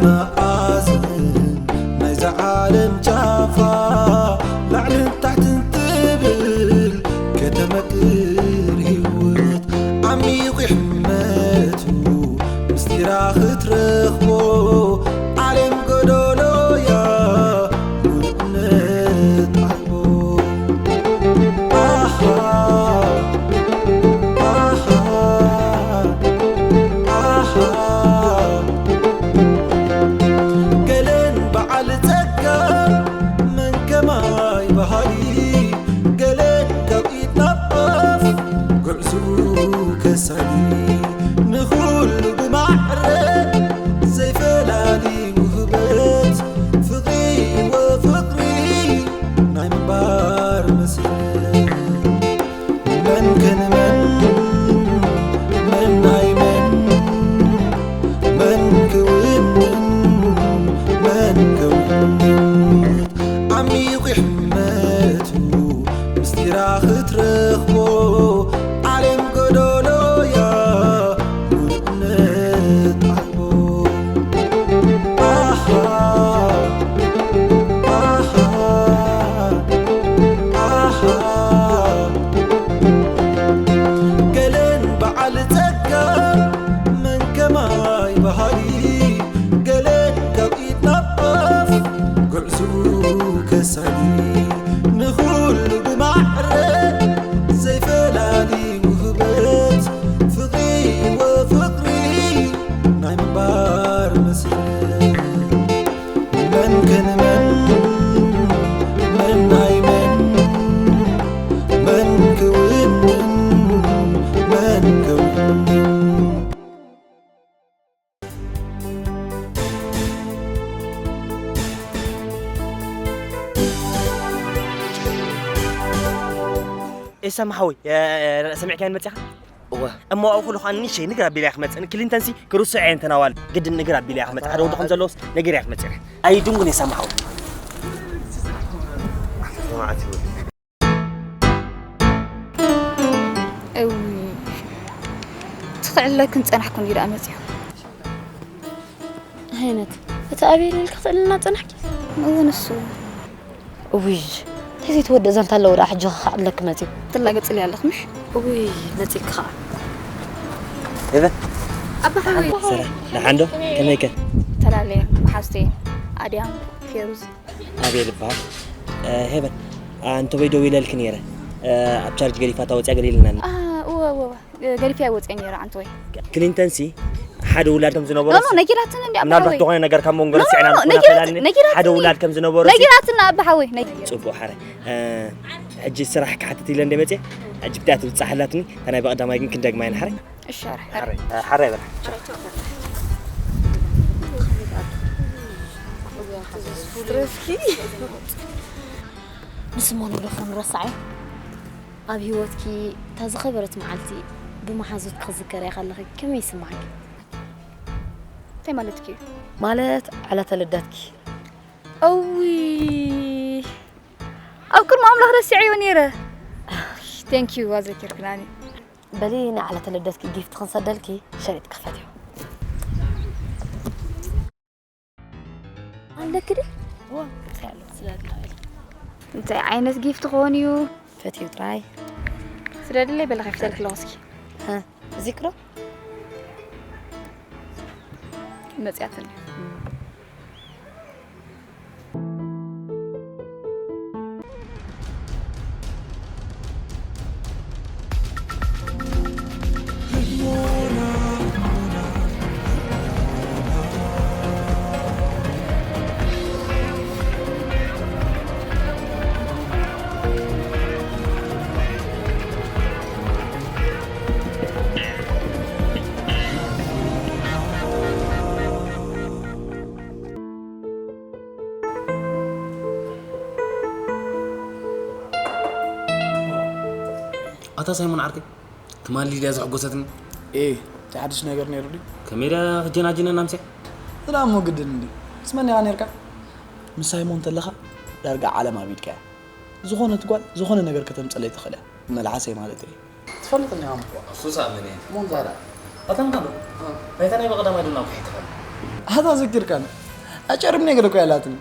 መኣዝን ናይዛ ዓለም ጫፋ ላዕልን ታሕትን ትብል ከተመክር ህይወት ዓሚቑ ይሕመቱ ምስጢራ ክትረኽቦ ዓለም ጎዶሎያ ምሉእነት ኣልቦ ኣሃ ኣሃ ኣሃ ገለን በዓል ጸጋ መን ከማይ በሃሊ ገለን ካብ ኢድ ናብ ኣፍ ጉዕዝኡ ከሳሊ ንኹሉ ብማዕረ ዘይፈላሊ ውህበት ፍቕሪ ወፍቕሪ ናይ ምንባር መሰረት መን ከንመን መን ናይ መን መን ክውንን መን ክውንን ዓሚቑ ይሕመቱ ምስጢራ ክትረኽቦ ዓለም ጎዶሎያ ምሉእነት ኣልቦ ኣሃ ኣሃ ኣሃ ገለን በዓል ጸጋ መን ከማይ በሃሊ ገለን ካብ ኢድ ናብ ኣፍ ጉዕዝኡ ከሳሊ ንኹሉ ብማዕረ ዘይፈላሊ ውህበት ፍቕሪ ወፍቕሪ ናይ ምንባር መሰረት መን ከንመን መን ናይ መን መን ክውንን መን ክውንን ኤሳም ሓወይ፣ ሰሚዕካየን መጺኻ? እወ። እሞ ኣብኡ ከለኹ ኣነ ንእሽተይ ንግር ኣቢለ እያ ክመጽእ። ንክሊንተንሲ ክርስዖ እየን ተናዋል። ግድን ንግር ኣቢለ እያ ክመጽእ። ሓደ ወዲ ከም ዘለዎስ ነጊረ እያ ክመጽእ። ኣይድንጉን ኤሳም ሓወይ። እውይ፣ እቲ ክዕለክን ጸናሕኩ እንድዩ ደኣ መጺኡ። ሃይነት፣ እቲ ኣቤል ኢልኪ ክትእልና ጸናሕኪ? እወ፣ ንሱ። እውይ፣ እንታይ ዘይትወድእ ዛንታ ኣለዎ ደኣ ሕጂ ክዕለኪ መጺኡ? ትላገጽሊ ኣለኺ ምሽ? እውይ፣ መጺእኪ ኸኣ። ሄቨን፣ ኣባ ሓወይ። ሰላም። ደሓን ዶ? ከመይከ? ተላለየ፣ መሓዝተይ፣ ኣድያም፣ ፌሩዝ። ኣቤል ይበሃል። ሄቨን፣ ኣንተ ወይ ደዊለልኪ ነይረ። ኣብ ቻርጅ ገዲፋታ ወፂኣ ገለ ኢልናኒ። አ፣ እወ፣ እወ፣ እወ። ገዲፈያ ወፂአ ነይረ ኣንተ ወይ። ክሊንተንሲ ሓደ ውላድ ከም ዝነበሮ ኖ፣ ኖ፣ ነጊራትኒ እንዲ ኣባ ምናልባት ሓወይ። ዝኾነ ነገር ካብ መንጎ ኖ፣ ኖ፣ ረሲዕና ኖ፣ ንኾና ነጊራት-፣ ፈላልኒ። ነጊራትኒ። ሓደ ውላድ ከም ዝነበሮ ነጊራትና ኣባ ሓወይ፣ ነጊ-፣ ጽቡቕ ሓረ። እ፣ ሕጂ ስራሕ ክሓትት ኢለ እንደ መጽየ፣ ሕጂ ብታይ ትብል ጻሕላትኒ፣ እታ ናይ በቐዳማይ ግን ክንደግማ ኢና ሓረ። እሺ፣ ሓረ፣ ሓረ። ሓረ፣ እ፣ ሓረ ይበል። ንስሞን ብደፎን ረሳዓይ ኣብ ህይወትኪ እታ ዝኸበረት መዓልቲ ብመሓዙትኪ ክዝከርያ ከለኺ ከመይ ይስምዓኪ? እንታይ ማለትኪ እዩ? ማለት ዕለተ ልደትኪ። እውይ፣ ኣብ ቅድሚ ኣምላኽ ረሲዐዮ ነይረ። ቴንክ ዩ ኣዘኪርክናኒ። በሊ ንዕለተ ልደትኪ ጊፍት ክንሰደልኪ ሸሪጥ ክፈትዮ። ኣለኪ ዲ? እንታይ ዓይነት ጊፍት ክኾን እዩ? ፈትዩ ጥራይ። ስደድለይ በለ ከፊተልኪ ኣለኹ እስኪ። እዚ ክሮ መፅያትኒ። ኣታ ሳይሞን ዓርከይ፣ ትማሊ ድያ ዘሐጎሰትኒ? ኤ፣ እንታይ ሓድሽ ነገር ነይሩ ድዩ? ከመይ ድያ ክጀናጅነና ምሰ? እዛ እሞ ግድን እንድዩ። ምስ መን ኢኻ ነይርካ? ምስ ሳይሞን እንተለኻ ዳርጋ ዓለም ኣብ ኢድካ እያ። ዝኾነት ጓል ዝኾነ ነገር ከተምፀለይ ትኽእል እያ። መልሓሰይ ማለት እየ። ትፈልጥኒ ኢኻ እሞ። እሱስ ኣምን እየ። እሞ እንታይ ደኣ? ኣታ እንካዶ? ናይታ ናይ በቐዳማይ ዶ ናብ ኩሒ ትኸድ? ኣታ ዘኪርካን ኣጨርምኒ ገለ እኮ ያላትኒ።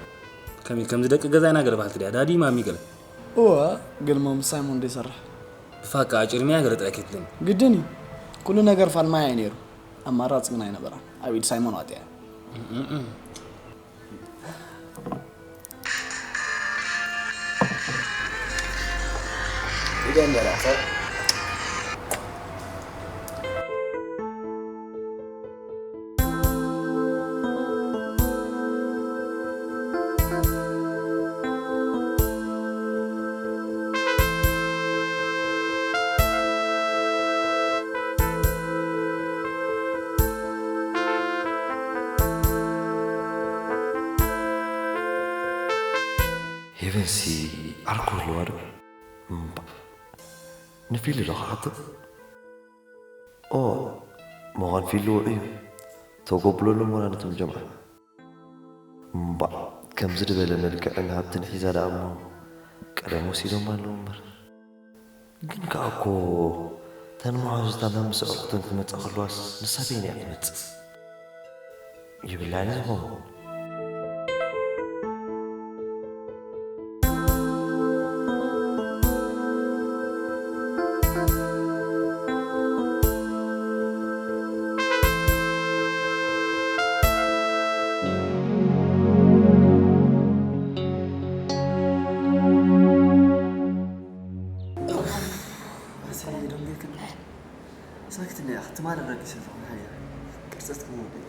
ከመይ ከምዚ ደቂ ገዛ ኢና ገለ በሃልቲ ድያ? ዳዲ ማሚ ገለ። እወ፣ ግን ሞ ምስ ሳይሞን ዶ ይሰርሕ? ብፋካ ኣጭርምያ ገለ ጥራይ ከይትብለኒ። ግድን እዩ። ኩሉ ነገር ፋልማይ እዩ ነይሩ። ኣማራፂ ግን ኣይነበራን። ኣብ ኢድ ሳይሞን ዋጥያ። ሄቨንሲ ዓርኩ ኣለዋ ዶ? እምባ። ንፊሉ ዶ ክሓትት? ኦ፣ መዃን ፊሉ ውዑይ እዩ። ተጎብለሉ ሞላ ነቶም ጀምዓ። እምባ፣ ከምዚ ዝበለ መልክዕን ሃብትን ሒዛ ደኣ እሞ ቀደም ወሲዶም ኣለዉ እምበር። ግን ከኣ እኮ ተን መሓዙታ መምስ ኣዕሩኽተን ክመጻ ከለዋስ ንሳ በይን እያ ትመጽእ። ይብላኒ ዝኾኑ። ኣሰይ፣ ደንጊርክኒ። ሳክት እንዲያ፣ ክትማል ረጊሰ ኣለኹ፣ ሓያ። ቅርጸት ክመውደይ።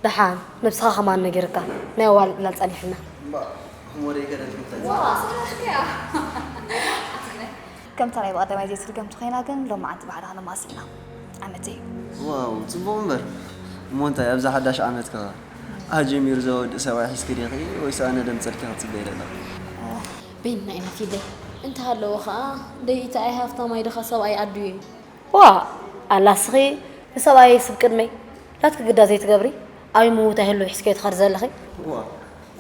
ደሓን፣ ነብስኻ ከማን ነጊርካ፣ ናይ ኣዋልድ ዕላል ጸኒሕና። እምባ፣ ህሞደይ ገደል ክምታ። ከምታ ናይ ብቐዳማይ ዘይትድገም ተኾይና ግን፣ ሎማዓንቲ ባዕልና ነማስልና። ዓመተይ። ዋው፣ ጽቡቕ እምበር። እሞ እንታይ፣ ኣብዛ ሓዳሽ ዓመት ከ ኣጀሚሩ ዘወድእ ሰብኣይ ሒዝኪ ዲኺ ወይስ ኣነ ደምጸልኪ ክትጽበይ ዘለኺ? በይንና ኢና ፊለይ። እንተሃለወ ኸኣ ደይታ ኣይሃፍታም ኣይድኻ ሰብኣይ ዓዱ እዩ። ዋ ኣላ እስኺ ንሰብኣየይ ስብ ቅድመይ ናትኪ ግዳ ዘይትገብሪ ኣበይ ምዉት ኣይህሉ ሒዝከዮ ትኸዲ ዘለኺ። ዋ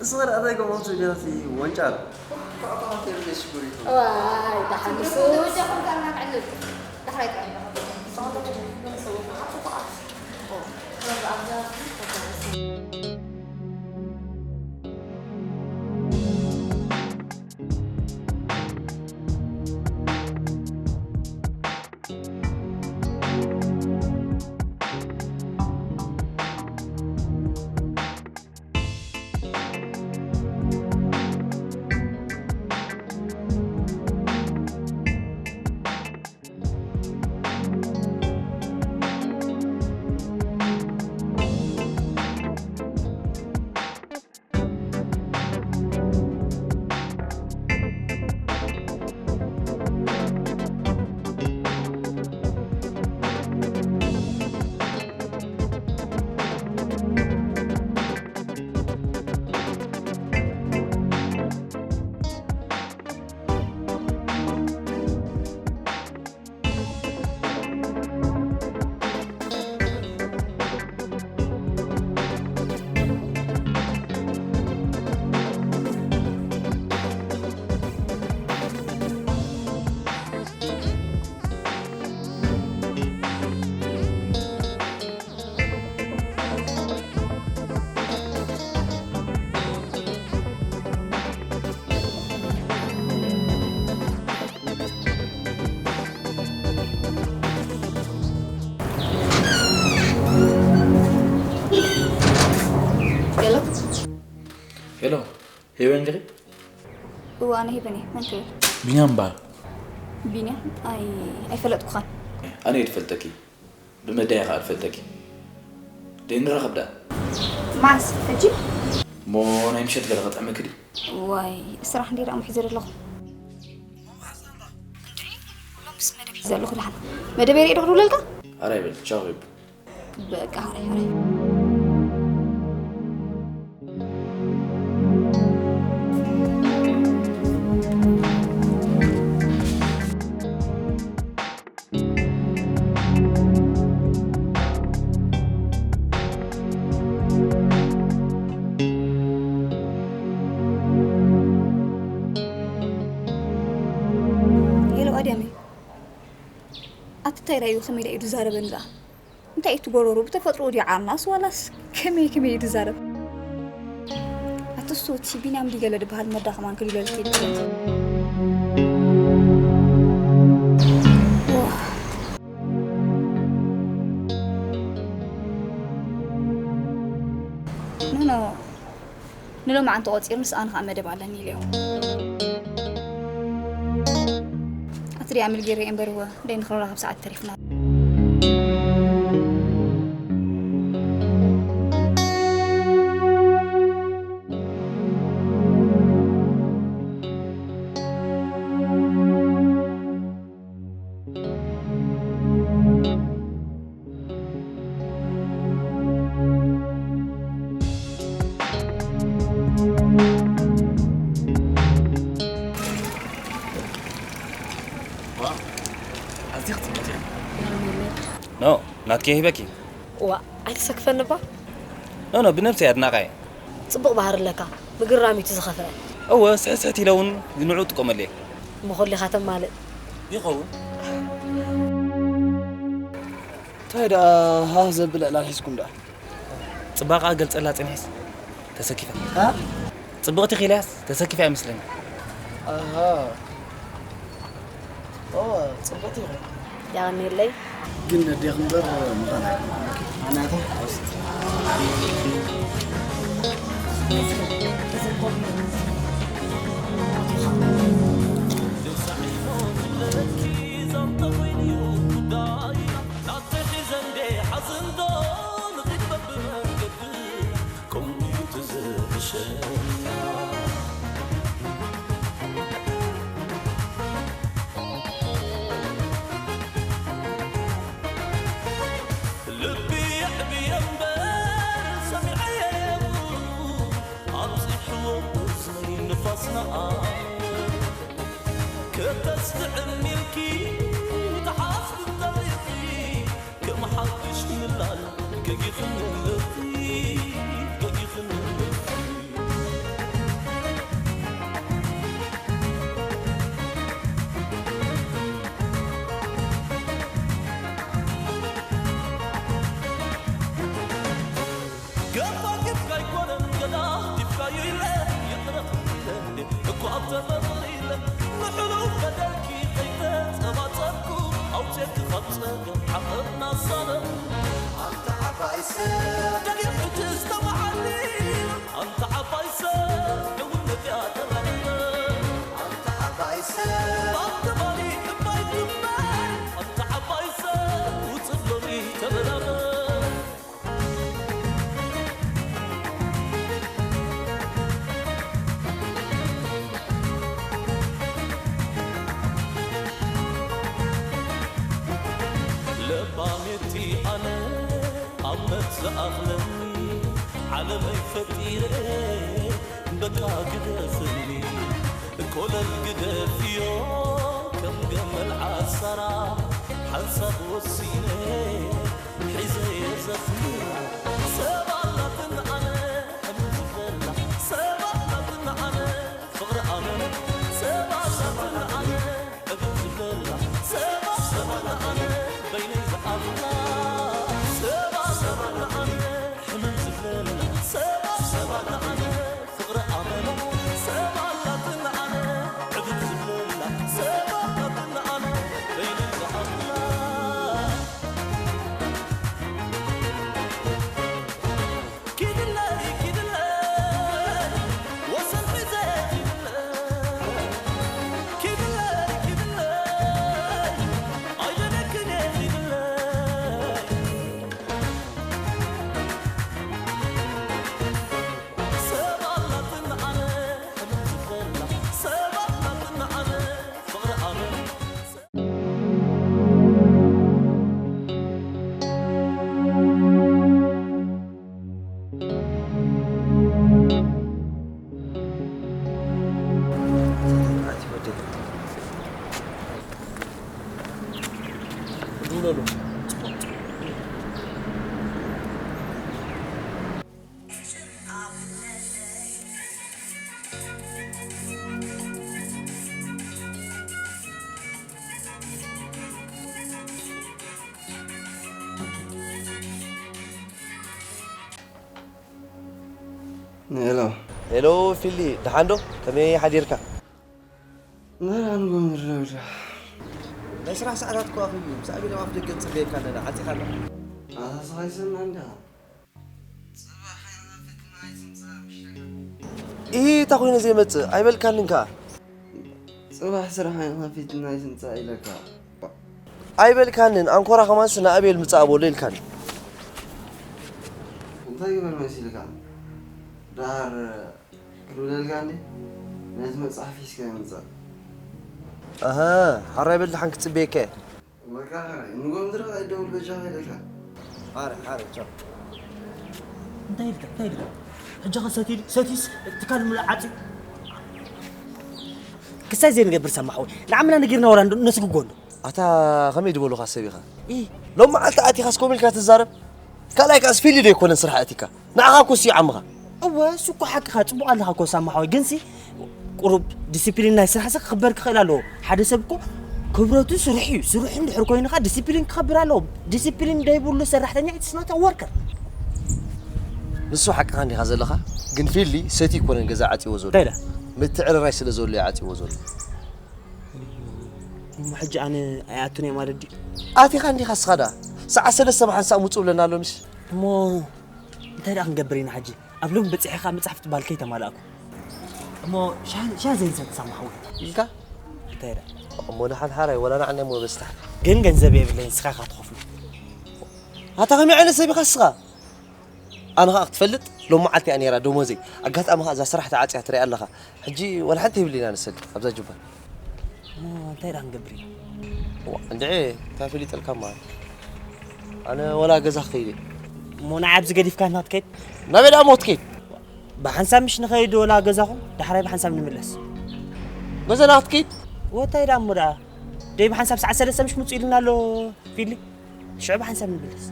እስኺ ርኣተይ ከምኡ ትብሊ ኸሲ ወንጫር። ዋይ ደሓን ንሱ ወጃኹም ካልና ክዕልል ዳሕራይ ጥራይ ሄሎ። ሄሎ፣ ሄቨን ዲኺ? እወ፣ ኣነ ሄቨን እየ። መን ትብል? ቢንያም እበሃል። ቢንያም? ኣይ፣ ኣይፈለጥኩኻን። ኣነ እየ ዝፈልጠኪ። ብመዳይ ከኣ ዝፈልጠኪ። ደይ ንራኸብ ደኣ። መዓስ? ሕጂ? እሞ ናይ ምሸት ገለ ከጥዕመኪ ድዩ? ዋይ፣ ስራሕ እንድየ ደኣ ምሒዘ ዘለኹ። ሎምስ መደብ ሒዘ ኣለኹ ደሓን። መደበይ ርኤ ዶ ክድውለልካ? ኣራይ በል፣ ቻው ይብል። በቃ፣ ሕራይ፣ ሕራይ። ሄሎ፣ ኣድያመይ። ኣቲ እንታይ ደኣ እዩ፣ ከመይ ደኣ እዩ ዝዛረበኒ ደኣ? እንታይ እዩ እቲ ጎረሮ? ብተፈጥሮ ድዩ ዓርናስ ዋላስ ከመይ ከመይ እዩ ዝዛረብ? ኣትስቱ እቲ ቢንያም ድዩ ገለ ዝበሃል መዳኸማን ክልለልኪ። ኖ፣ ኖ። ንሎማዓንቲ ቆጺሩ፣ ምስ ኣነ ኸኣ መደብ ኣለኒ ኢለዮ። ኣቲ ደኣ ኣመልጊረ እምበር እወ፣ ደይ ንኽንራኸብ ሰዓት ተሪፍና። ዋ፣ ኣዝያ ክትጽብቕ እያ። ኖ፣ ናትኪ ይህበኪ። ዋ፣ ኣይትሰክፈኒ እባ። ኖ፣ ኖ፣ ብነብሰይ ኣድናቓ እየ። ጽቡቕ ባህሪ ኣለካ። ምግራም እዩ እቲ ዝኸፍአ። እወ፣ ስሕት ስሕት ኢለ እውን ንዕኡ እጥቀመሉ እየ። እሞ ኮሊኻ ተማልእ። ይኸውን። እንታይ ደኣ ሃህ ዘብል ዕላል ሒዝኩም ደኣ? ጽባቐኣ ገልጸላ ጽንሒስ ተሰኪፋ። እ? ጽብቕቲ ኺልያስ ተሰኪፋ እያ መስለኒ። ኣሃ። ኦ፣ ጽብቕቲ ኢኹም። የቐንየለይ። ግን ነዴኺ እምበር ምዃን ኣይኮነን። ኣናታ? ናተይ ሒዘ እንዴ ሓዝን ዶ ንኺድ በብመንገዲ ከምኡ እዩ ትዝህሸና። ልቢ የዕብየ እምበር ሰሚዐዮ ኣብዚሕዎ እዝኒ ንፋስና ከተስትዕም ኢልኪ ተሓስቢ እንተሊኺ ከም ሓድሽ ምላል ገጊኽኒ ኣለኺ፣ ገጊኽኒ ኣለኺ። ገባግብካ ኣይኮነን ገና ዲፍካዩ ኢለ ይቕረ ኢለ እኳ ኣብ ተፈጥር ኢለ ንሕሉፍ በደልኪ ከይተጸባጸብኩ ኣውፅየኪ ካብ ጸገም ዓቐብና ሳለም። ኣንታ ዓባይ ሰብ ደጊም ሕጂ ዝተባዓኒ ኣንታ ዓባይ ሰብ ሕውነት እያ ተራኺበ ኣንታ ዓባይ ሰብ ኣብ ትማሊ እማይ ትማይ ኣንታ ዓባይ ሰብ ውፅእ ሎሚ ተበላበ። ለባሜቲ ኣነ ኣመት ዝኣኽለኒ ዓለመይ ፈጢረ በቃ ግደፍኒ ኮለል ግደፍዮ ከም ገመል ዓሳራ ሓንሳብ ወሲነ ሒዘ የዘክራ ሰብ ኣላትን ኣነ ሕምም ዝበላ ሰብ ኣላትን ኣነ ፍቕሪ ኣመነ ሰብ ኣላትን ኣነ ዕብድ ዝበላ ሰብ ኣላትን ኣነ በይነይ ዝኣምና ሰብ ኣላትን ኣነ ሕምም ዝበላ ሰብ ኣላትን ኣነ ፍቕሪ ኣመና ሰብ ኣላትና ኣነ ዕብድ ዝብለላ ሰብ ኣላትና ኣነ በይነይ ዝኣምና ሄሎ። ሄሎ ፊሊ፣ ደሓን ዶ? ከመይ ሓዲርካ? መርዓ ንጎምር ደውዳ። ናይ ስራሕ ሰዓታት እኮ ኣኺሉ እዩ። ምስ ኣቤል ኣብ ኣፍ ደገ ንጽበየካ ኣለና። ዓጺኻ ኣሎ። ኣታ ስኻ ይሰምዕ እንዲኻ። ኢሂ፣ እንታይ ኮይኑ ዘይመጽእ? ኣይበልካንን ከኣ። ጽባሕ ስራሕ ኣይንኸፊትና ይስምጻእ ኢለካ። ኣይበልካንን፣ ኣንኮራ ከማንስ ንኣቤል ምጻእ በሎ ኢልካኒ። እንታይ ግበር መሲልካ? ዳር ክድውለልካ እንዴ? ነቲ መጽሓፍ ሒዝካ ይምጻእ። ኣሃ፣ ሓራይ በል ደሓን ክጽበየካ እየ። በቃ ሓራይ፣ ንጎም ዝረኽ ኣይደውል በጃኻ ኢለካ። ሓራይ፣ ሓራይ፣ ቻው። እንታይ ኢልካ እንታይ ኢልካ ሕጂ ኸ ሰትዩ ሰትዩስ ትካል ምሉእ ዓፅዩ ክሳይ ዘይንገብር ሰማሕ ወይ ንዓምና ነጊርና ወላ እንዶ ነስግጎ እንዶ ኣታ ከመይ ድበሉኻ ሰብ ኢኻ ሎሚ መዓልቲ ኣቲኻስ ከምኡ ኢልካ ትዛረብ ካልኣይ ከኣስ ፊልድ ኣይኮነን ስራሕ ኣቲካ ንዓኻ እኮ እሱ ይዓምኻ እወ እሱ እኮ ሓቅኻ ፅቡቕ ኣለኻ እኮ ሳማ ሓወይ ግንሲ ቁሩብ ዲሲፕሊን ናይ ስራሕ ሰብ ክኽበር ክኽእል ኣለዎ ሓደ ሰብ እኮ ክብረቱ ስርሑ እዩ ስርሑ እንድሕር ኮይኑ ከዓ ዲሲፕሊን ክኸብር ኣለዎ ዲሲፕሊን ደይብሉ ሰራሕተኛ it's not a worker ንሱ ሓቅኻ እንዲኻ ዘለኻ ግን ፊሊ ሰቲ ይኮነን ገዛ ዓፂዎ ዘሎ እንታይ ኢለ ምትዕርራይ ስለ ዘሎ እዩ ዓፂዎ ዘሎ እሞ ሕጂ ኣነ ኣይኣቱን እየ ማለት ድዩ ኣቲኻ እንዲኻ እስኻ ደኣ ሰዓት ሰለስተ ብሓንሳእ ምፁ ብለና ኣሎ ምሽ እሞ እንታይ ደኣ ክንገብር ኢና ሕጂ ኣብ ሎም በፂሕኻ መፅሓፍ ትባል ከይተማላእኩ እሞ ሻ ዘይንሰቲ ሳማ ሓወይ ኢልካ እንታይ ደኣ እሞ ንሓድሓዳይ ወላ ንዓና እሞ በስታሕ ግን ገንዘብ የብለይ ንስኻ ኢኻ ትኸፍሎ ኣታ ከመይ ዓይነት ሰብ ኢኻ እስኻ ኣነ ኸዓ ክትፈልጥ ሎም መዓልቲ እያ ነይራ ደሞዘይ ኣጋጣሚ ኸዓ እዛ ስራሕ ተዓፅያ ትሪኣ ኣለኻ ሕጂ ወላ ሓንቲ የብልና ንሰዲ ኣብዛ ጁባ እንታይ ደኣ ክንገብር ኢና እንድዒ እንታይ ፈሊጠልካ ማለት ኣነ ወላ ገዛ ክኸይድ እየ እሞ ንዓይ ኣብዚ ገዲፍካ ናትከይድ ናበይ ደኣ ሞ ክትከይድ ብሓንሳብ ምሽ ንኸይድ ወላ ገዛኹም ዳሕራይ ብሓንሳብ ንምለስ ገዛና ክትከይድ ወታይ ደኣ እሞ ደኣ ደይ ብሓንሳብ ሰዓት ሰለስተ ምሽ ምፁ ኢልና ኣሎ ፊሊ ሽዑ ብሓንሳብ ንምለስ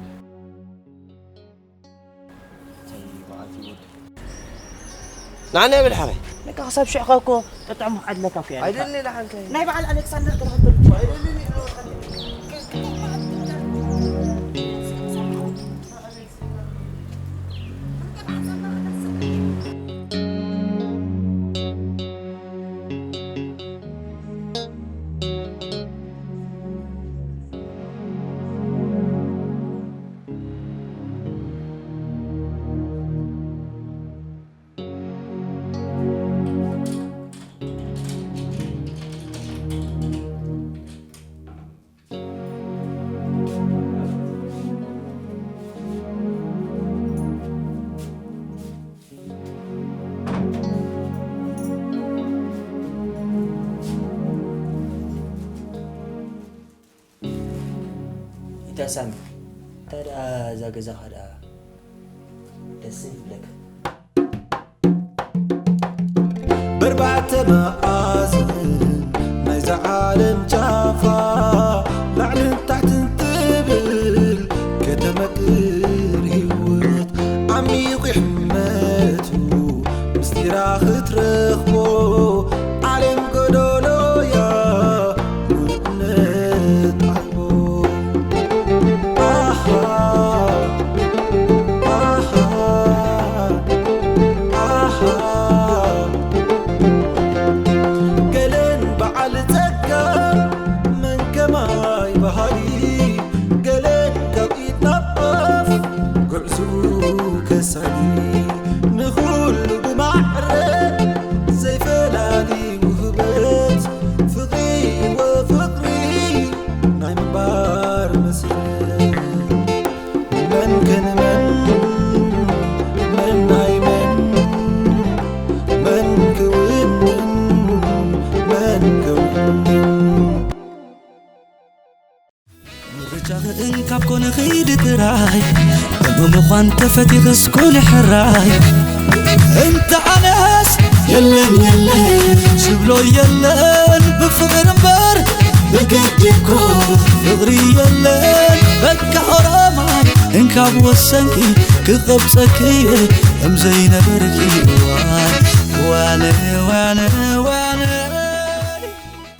ንዓና የብል ሓራይ ነካ ክሳብ ሽዕኻ እኮ ጠጥዕሙ ዓድለካ እኮ ኣይደሊ ኢላ ሓንተ ናይ በዓል ኣሌክሳንደር ክረኽብ ኢታ ሳሚ እንታይ ደኣ እዛ ገዛኻ ደኣ ደስ ይብለካ። በርባዕተ መኣዝን ናይዛ ዓለም ጫፋ ላዕልን ታሕትን ትብል ከተመቅር ህይወት ዓሚቑ ይሕመቱ ምስጢራ ክትረኽቦ ዓለም ጎዶሎያ ምሉእነት ኣልቦ ኣሃ ኣሃ ኣሃ ገለን በዓል ጸጋ መን ከማይ በሃሊ ገለን ካብ ኢድ ናብ ኣፍ ጉዕዝኡ ከሳሊ ንኹሉ ብማዕረ ዘይፈላሊ ውህበት ፍቕሪ ወፍቕሪ ናይ ምንባር መስርሕ መን ከንመን መን ናይ መን መን ክውንን መን ክውንን ምርጫኽን ካብ ኮነ ኺዲ ጥራይ እሞ ምዃን ተፈቲኽስ ኩኒ ሕራይ እንተ ኣነስ የለን የለን ዝብሎ የለን ብፍቕር እምበር ብግዲ እኮ ፍቕሪ የለን በቃ ኦሮማይ እንካብ ወሰንኪ ክቐብፀኪ እምዘይነበርኪ ዋይ ዋነ ዋነ